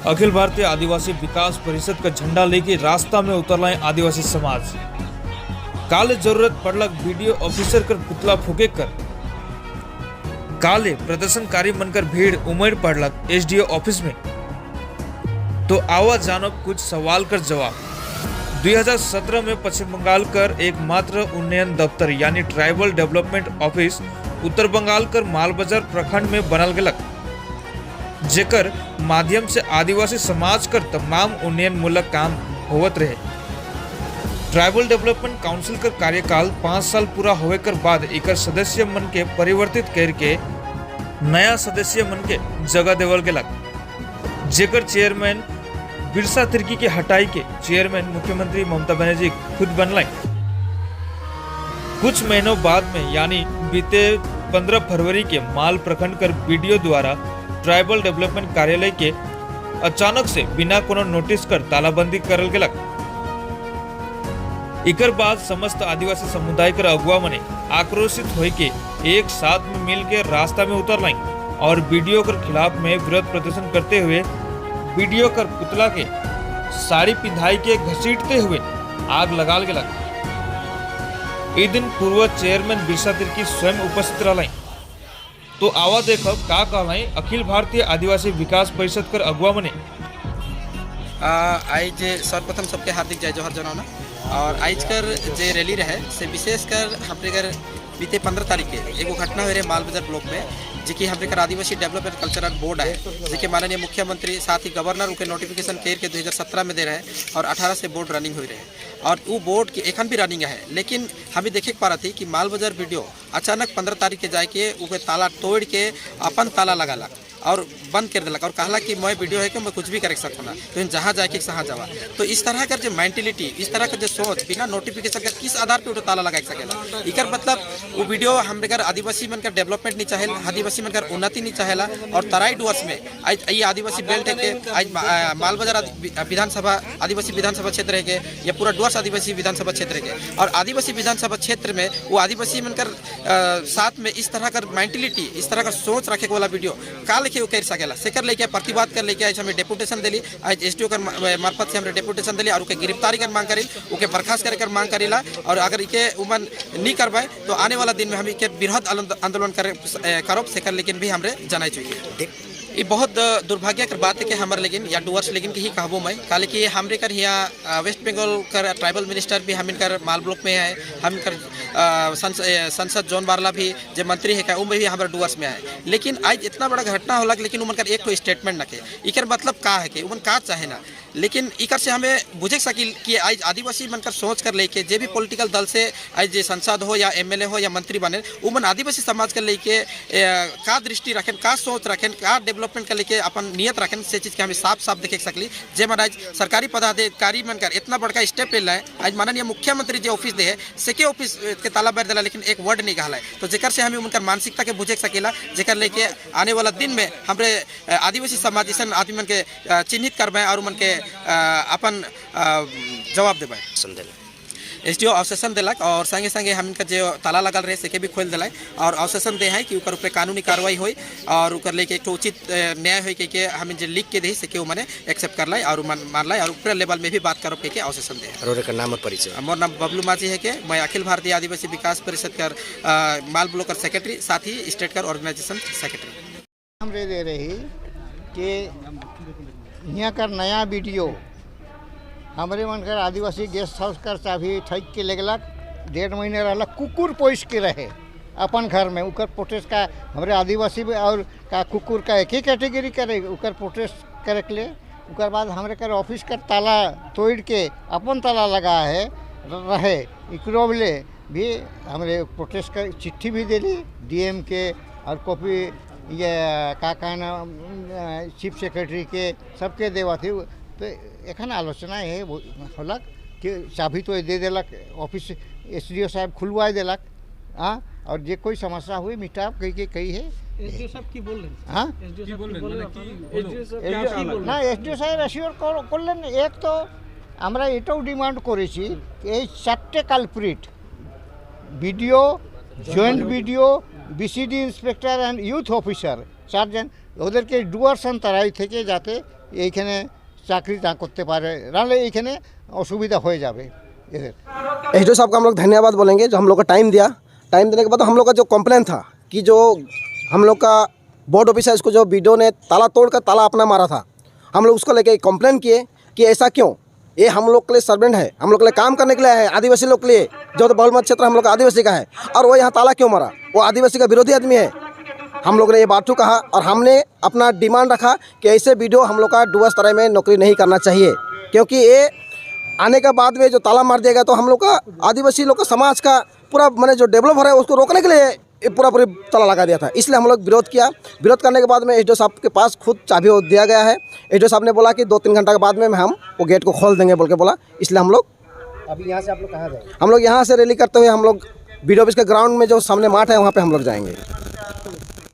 अखिल भारतीय आदिवासी विकास परिषद का झंडा लेके रास्ता में उतरल आदिवासी समाज। काले जरूरत पड़लक बीडीओ ऑफिसर कर पुतला फूके कर। काले प्रदर्शनकारी मनकर भीड़ उमड़ पड़लक एसडीओ ऑफिस में। तो आवा जानब कुछ सवाल कर जवाब। 2017 में पश्चिम बंगाल कर एकमात्र उन्नयन दफ्तर यानी ट्राइबल डेवलपमेंट ऑफिस उत्तर बंगाल कर मालबाजार प्रखंड में बनल गेलक, जेकर माध्यम से आदिवासी समाज कर तमाम उन्नयन मूलक काम होवत रहे। ट्राइबल डेवलपमेंट काउंसिल कर कार्यकाल 5 साल पूरा होवे कर बाद एकर सदस्य मन के परिवर्तित करके नया सदस्य मन के जगह देवल गेलक, जेकर चेयरमैन बिरसा तिर्की के हटाई के चेयरमैन मुख्यमंत्री ममता बनर्जी खुद बनलाई। कुछ महीनों बाद में, यानी बीते 15 फरवरी के माल प्रखंड कर बीडीओ द्वारा ट्राइबल डेवलपमेंट कार्यालय के अचानक से बिना कोनो नोटिस कर तालाबंदी करल गेलक। इकर बाद समस्त आदिवासी समुदाय कर अगुआ मने आक्रोशित होई के एक साथ में मिल के रास्ता में उतर लाई और बीडीओ कर खिलाफ में विरोध प्रदर्शन करते हुए बीडीओ कर पुतला के साड़ी पिंधाई के घसीटते हुए आग लगाल गेलक। ई दिन पूर्व चेयरमैन बिरसा तिर्की स्वयं उपस्थित रहलाई। तो आवा देखब का कहलाई अखिल भारतीय आदिवासी विकास परिषद कर अगुआ मने। आइज सर्वप्रथम सबके हार्दिक जय जोहर जनावना और आइज कर जे रैली रहे से विशेषकर हमरे कर बीते 15 तारीख के एगो घटना हुए रहे माल बाजार ब्लॉक में, जे कि हमरे कर आदिवासी डेवलपमेंट कल्चरल बोर्ड है, जेके माननीय मुख्यमंत्री साथ ही गवर्नर उके नोटिफिकेशन कर के 2017 में दे रहे हैं और 18 से बोर्ड रनिंग हुई रहे और वो बोर्ड की एखन भी रनिंग है। लेकिन हमें देखे पा रहा थी कि माल बाजार बीडीओ अचानक 15 तारीख के जाके उके ताला तोड़ के अपन ताला लगालक और बंद कर दिलक और कहला कि मैं बीडीओ है कि मैं कुछ भी कर सकूँ ना, तो जहाँ जाके वहाँ जावा। तो इस तरह का जो मेंटेलिटी, इस तरह का जो सोच, बिना नोटिफिकेशन का किस आधार पे उठो ताला लगा सकेला? इकर मतलब वो बीडीओ हमरे कर आदिवासी मन का डेवलपमेंट नहीं चाहे, आदिवासी मन कर उन्नति नहीं चाहेला। और तराई डुअर्स में आज ये आदिवासी बेल्ट है के आज माल बाजार विधानसभा आदिवासी विधानसभा क्षेत्र है के या पूरा डुअर्स आदिवासी विधानसभा क्षेत्र है के और आदिवासी विधानसभा क्षेत्र में वो आदिवासी मन कर साथ में इस तरह का मेंटेलिटी, इस तरह का सोच रखे वाला बीडीओ का लेके वो कर सकेला? सेकर लेके प्रतिवाद कर लेके आज हमें डेपुटेशन दिली। आज एसडीओ कर मार्फत से हमने डेपुटेशन दिली और उके गिरफ्तारी कर मांग करी, उके बर्खास्त करे कर मांग करीला और अगर इके उमन नहीं करवाए तो आने वाला दिन में हम इके बृहद आंदोलन करे करब, सेकर लेकिन भी हमरे जनाई चाहिए। ये बहुत दुर्भाग्य कर बात है कि हमारे लेकिन या डुअर्स लेकिन की ही कहबो मैं, काले कि हमरे कर यहाँ वेस्ट बंगाल कर ट्राइबल मिनिस्टर भी हम इनकर माल ब्लॉक में है, हम इनकर संसद जॉन बारला भी जो मंत्री है का उन भी हमारे डुअर्स में है। लेकिन आज इतना बड़ा घटना होला, लेकिन उमन कर एक तो स्टेटमेंट न के इकर मतलब का है कि उमन का चाहे ना। लेकिन इकर से हमें बुझे सकी कि आज आदिवासी मन कर सोच कर लेके जे भी पॉलिटिकल दल से आज जे सांसद हो या एमएलए हो या मंत्री बने, उमन आदिवासी समाज के लेके का दृष्टि रखें, का सोच रखें, का डेवलपमेंट के लेके अपन नियत रखें, से चीज़ के हमें साफ साफ देखे सकली। जे मन आज सरकारी पदाधिकारी मन कर इतना बड़का स्टेप ले है, आज माननीय मुख्यमंत्री जो ऑफिस दे है से के ऑफिस के ताला बैठ दिला, लेकिन एक वर्ड नहीं कहला है, तो जेकर से हमें उनकर मानसिकता के बुझे सकेला, जेकर लेके आने वाला दिन में हमरे आदिवासी समाज ऐसा आदमी मन के चिन्हित करवाए और उमन के अपन जवाब देवाए। एसडीओ आश्वासन दिलक और संगे संगे हम इनका जो ताला लगल रहे सेके भी खोल दिलाए और आश्वासन दे है कि ओकर ऊपर कानूनी कार्रवाई होई और ओकर लेके एक ठो उचित न्याय होई के हम जे लिख के दे सेके मने एक्सेप्ट कर लाई और मन मान लाई और ऊपर लेवल में भी बात करो के आश्वासन दे। और का नाम और परिचय? मोर नाम बबलू माझी है के मैं अखिल भारतीय आदिवासी विकास परिषद कर माल ब्लॉक कर सेक्रेटरी, साथ ही स्टेट कर ऑर्गेनाइजेशन सेक्रेटरी। हमरे दे रही कि यहाँ कर नया बीडीओ हमरे मन कर आदिवासी गेस्ट हाउस कर चाबी ठक के ले गलक। 1.5 महीने रहलक, कुकुर पोस के रहे अपन घर में। उकर प्रोटेस्ट का हमरे आदिवासी भी और का कुकुर का एक ही कैटेगरी करे उकर प्रोटेस्ट करे के लिए? उकर बाद हमरे कर ऑफिस कर ताला तोड़ के अपन ताला लगा है रहे, इकरो ले भी हमरे प्रोटेस्ट कर चिट्ठी भी देली डीएम के और कॉपी ये का कहना चीफ सेक्रेटरी के, सबके देवा थी। तो एखन आलोचना है होलक कि चाबी तो दे देलक, ऑफिस एसडीओ साहब खुलवाए देलक। हाँ, और जे कोई समस्या हुई मिटा कही के कही है। एसडीओ साहब की बोल रहे हैं? हाँ। एसडीओ साहब की बोल रहे हैं? না, এসডিও সাহেব অ্যাসিওর করলেন। এক তো আমরা এটাও ডিমান্ড করেছি এই চারটে culprit, BDO, joint BDO, VCD inspector and youth officer চারজন, ওদেরকে ডুয়ার্স তারাই থেকে যাতে এইখানে চাকরি না করতে পারে, নাহলে এইখানে অসুবিধা হয়ে যাবে এদের। एसडीओ साहब का हम लोग धन्यवाद बोलेंगे, जो हम लोग का टाइम दिया। टाइम देने के बाद हम लोग का जो कंप्लेन था कि जो हम लोग का बोर्ड ऑफिस है, इसको जो बीडीओ ने ताला तोड़ कर ताला अपना मारा था, हम लोग उसको लेके कंप्लेन किए कि ऐसा क्यों? ये हम लोग के लिए सर्वेंट है, हम लोग के लिए काम करने के लिए है, आदिवासी लोग के लिए, जो तो बहुमत क्षेत्र हम लोग का आदिवासी का है और वो यहाँ ताला क्यों मारा? वो आदिवासी का विरोधी आदमी है। हम लोग ने ये बात कहा और हमने अपना डिमांड रखा कि ऐसे बीडीओ हम लोग का डुअर्स तराई में नौकरी नहीं करना चाहिए, क्योंकि ये आने के बाद में जो ताला मार दिया गया तो हम लोग का आदिवासी लोग का समाज का पूरा माने जो डेवलप हो रहा है, उसको रोकने के लिए ये पूरा पूरी ताला लगा दिया था। इसलिए हम लोग विरोध किया। विरोध करने के बाद में एसडीओ साहब के पास खुद चाबी वो दिया गया है। एसडीओ साहब ने बोला कि 2-3 घंटा के बाद में हम वो गेट को खोल देंगे बोल के बोला। इसलिए हम लोग अभी यहाँ से आप लोग कहाँ जाएंगे? हम लोग यहाँ से रैली करते हुए हम लोग बीडीओ ऑफिस के ग्राउंड में जो सामने माठ है, वहाँ पे हम लोग जाएंगे।